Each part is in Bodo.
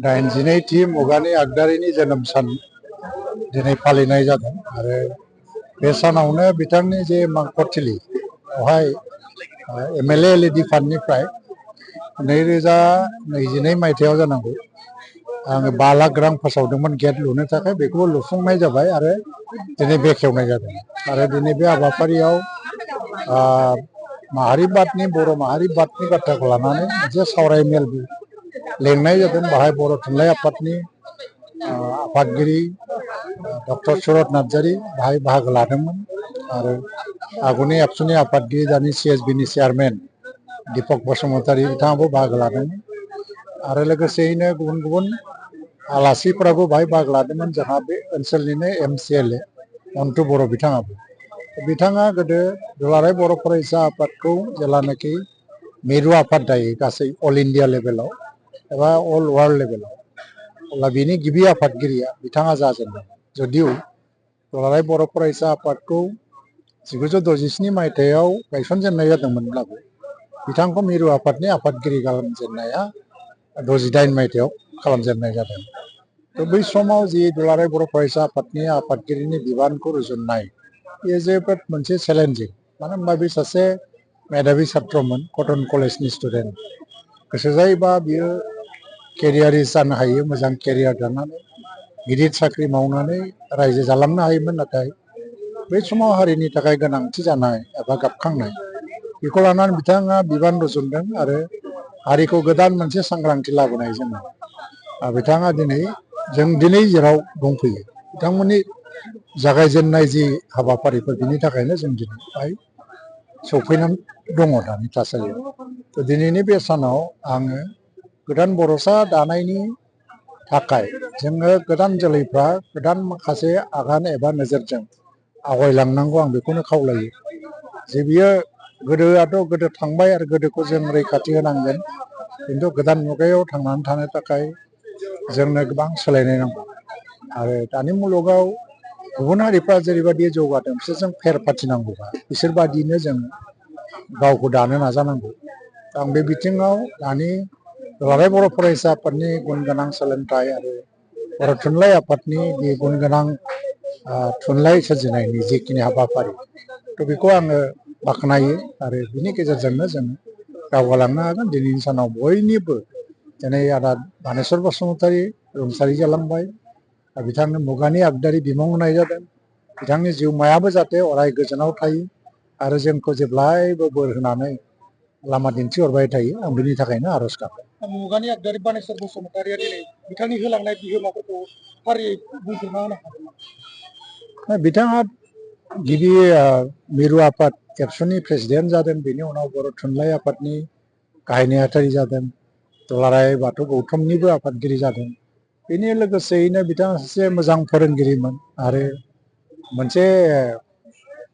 दाइनजिनैथि मुगानि आगदारिनि जोनोम सान दिनै फालिनाय जादों आरो बे सानावनो बिथांनि जे मांखरथिलि बेवहाय MLA LED फान्डनिफ्राय 2022 मायथाइयाव जानांगौ आङो 5 लाख रां फोसावदोंमोन गेट लुनो थाखाय बेखौबो लुफुंनाय जाबाय आरो दिनै बेखेवनाय जादों आरो दिनै बे हाबाफारियाव माहारिबादनि बर' माहारिबादनि बाथ्राखौ लानानै मोनसे सावराय मेलबो लेंनाय जादों बाहाय बर' थुनलाइ आफादनि आफादगिरि डक्टर सुरत नार्जारी बाहाय बाहागो लादोंमोन आरो आगुनि एबसुनि आफादगिरि दानि CSBनि चेयारमेन दीपक बसुमतारी बिथाङाबो बाहागो लादोंमोन आरो लोगोसेयैनो गुबुन गुबुन आलासिफोराबो बाहाय बाहागो लादोंमोन जोंहा बे ओनसोलनिनो MCLA अन्टु बर' बिथाङा गोदो दुलाराय बर' फरायसा आफादखौ जेब्लानाखि मिरु आफाद दायो गासै अल इन्डिया लेभेलाव एबा अल वार्ल्ड लेभेलाव अब्ला बिनि गिबि आफादगिरिया बिथाङा जाजेनदों जदिउ दुलाराय बर' फरायसा आफादखौ 1967 मायथाइयाव गायसनजेननाय जादोंमोनब्लाबो बिथांखौ मिरु आफादनि आफादगिरि खालामजेननाया 68 मायथाइयाव खालामजेननाय जादों थ' बै समाव जि दुलाराय बर' फरायसा आफादनि आफादगिरिनि बिबानखौ रुजुननाय बेयो जोबोद मोनसे चेलेन्जिं मानो होनबा बे सासे मेधाबि छात्रमोन कटन कलेजनि स्टुडेन्ट गोसो जायोबा बियो केरियारिस्ट जानो हायो मोजां केरियार दानानै गिदिर साख्रि मावनानै रायजो जालांनो हायोमोन नाथाय बै समाव हारिनि थाखाय गोनांथि जानाय एबा गाबखांनाय बेखौ लानानै बिथाङा बिबान रुजुनदों आरो हारिखौ गोदान मोनसे सांग्रांथि लाबोनायजों बिथाङा जों दिनै जेराव दंफैयो बिथांमोननि जागायजेननाय जि हाबाफारिफोर बिनि थाखायनो जों दिनै बेहाय सौफैनानै दङ दानि थासारियाव थ' दिनैनि बे सानाव आङो गोदान बर'सा दानायनि थाखाय जोङो गोदान जोलैफ्रा गोदान माखासे आगान एबा नोजोरजों आवगायलांनांगौ आं बेखौनो खावलायो जे बियो गोदो थांबाय आरो गोदोखौ जों रैखाथि होनांगोन खिन्थु गोदान मुगायाव थांनानै थानो थाखाय जोंनो गोबां सोलायनाय नांगौ आरो दानि मुलुगाव गुबुन हारिफ्रा जेरैबायदि जौगादों बिसोरजों फेर फाथिनांगौबा बिसोरबादिनो जों गावखौ दानो नाजानांगौ आं बे बिथिङाव दानि दुलाराय बर' फरायसा आफादनि गुन गोनां सोलोंथाइ आरो बर' थुनलाइ आफादनि बे गुन गोनां थुनलाइ सोरजिनायनि जिखिनि हाबाफारि थ' बेखौ आङो बाख्नायो आरो बिनि गेजेरजोंनो जों दावगालांनो हागोन दिनैनि सानाव बयनिबो दिनै आदा बानेस्वर बसुमतारी रुंसारि जालांबाय बिथांनो मुगानि आगदारि बिमुं होनाय जादों बिथांनि जिउमायाबो जाहाथे अराय गोजोनाव थायो आरो जोंखौ जेब्लायबो बोर होनानै लामा दिन्थिहरबाय थायो आं बिनि थाखायनो आर'ज गाबो मुगानि आगदारि बानेस्वर बसुमतारीया दिनै बिथांनि होलांनाय बिहोमाफोरखौ फारियै बुंफोरना होनो हागोन बिथाङा गिबि मिरु आफाद एबसुनि प्रेसिडेन्ट जादों बेनि उनाव बर' थुनलाइ आफादनि गाहाय नेहाथारि जादों दुलाराय बाथौ गौथुमनिबो आफादगिरि जादों बेनि लोगोसेयैनो बिथाङा सासे मोजां फोरोंगिरिमोन आरो मोनसे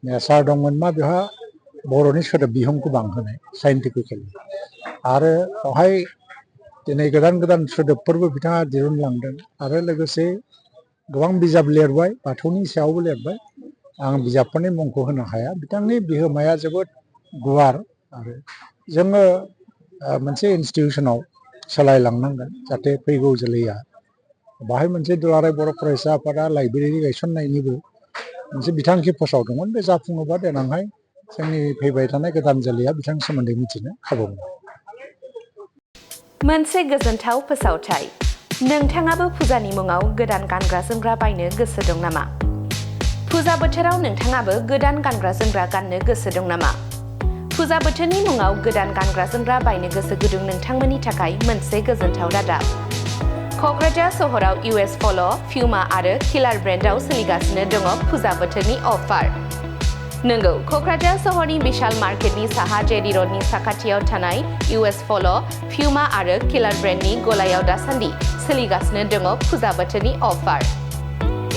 नेचार दंमोन मा बेहा बर'नि सोदोब बिहुंखौ बांहोनाय साइन्टिफिकेलि आरो बेवहाय दिनै गोदान गोदान सोदोबफोरबो बिथाङा दिहुनलांदों आरो लोगोसे गोबां बिजाब लिरबाय बाथौनि सायावबो लिरबाय आं बिजाबफोरनि मुंखौ होनो हाया बिथांनि बिहोमाया जोबोद गुवार आरो जोङो मोनसे इनस्टिटिउसनाव सोलायलांनांगोन जाहाथे फैगौ जोलैया बाहाय मोनसे दुलाराय बर' फरायसा आफादा लाइब्रेरि गायसननायनिबो मोनसे बिथांखि फोसावदोंमोन बे जाफुङोबा देनांहाय जोंनि फैबाय थानाय गोदान जोलैया बिथांनि सोमोन्दै मिथिनो खाबु मोनो मोनसे गोजोनथाव फोसावथाय नोंथाङाबो फुजानि मुङाव गोदान गानग्रा जोमग्रा बायनो गोसो दं नामा? फुजा बोथोराव नोंथाङाबो गोदान गानग्रा जोमग्रा गाननो गोसो दं नामा? फुजा बोथोरनि मुङाव गोदान गानग्रा जोमग्रा बायनो गोसो गुदुं नोंथांमोननि थाखाय मोनसे गोजोनथाव रादाब। क'क्राझार सहराव US पल', प्युमा आरो किलार ब्रेन्डआव सोलिगासिनो दङ फुजा बोथोरनि अफार। नंगौ, क'क्राझार सहरनि बिशाल मार्केटनि साहा जेडी रडनि साखाथियाव थानाय US पल', प्युमा आरो किलार ब्रेन्डनि गलायाव दासान्दि सोलिगासिनो दङ फुजा बोथोरनि अफार।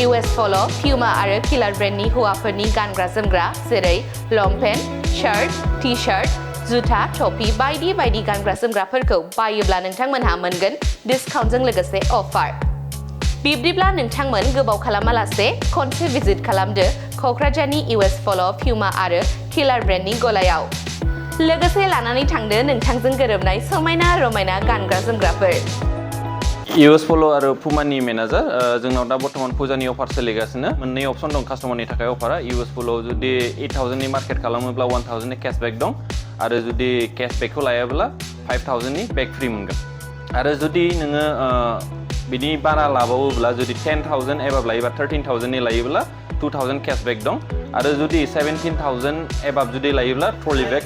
US पल', प्युमा आरो किलार ब्रेन्डनि हौवाफोरनि गानग्रा जोमग्रा जेरै लंपेन्ट, शार्ट, टि-शार्ट, जुथा, टपि बायदि बायदि गानग्रा जोमग्राफोरखौ बायोब्ला नोंथांमोनहा मोनगोन डिसकाउन्टजों लोगोसे अफार। बिब्दिब्ला नोंथांमोन गोबाव खालामालासे खनसे भिजिट खालामदो क'क्राझारनि US पल', प्युमा आरो किलार ब्रेन्डनि गलायाव। लोगोसे लानानै थांदो नोंथांजों गोरोबनाय समायना रमायना गानग्रा जोमग्राफोर। US Polo आरो पुमानि मेनेजार जोंनाव दा बर्थमान फुजानि अफार सोलिगासिनो मोननै अपसन दं कास्टमारनि थाखाय अफारा US Polo जुदि 8000 नि मार्केट खालामोब्ला 1000 नि केशबेक दं आरो जुदि केशबेकखौ लायाब्ला 5000 नि बेक फ्रि मोनगोन आरो जुदि नोङो बिनि बारा लाबावोब्ला जुदि 10000 एबाब लायोबा 13000 नि लायोब्ला 2000 केशबेक दं आरो जुदि 17000 एबाब जुदि लायोब्ला ट्रलि बेग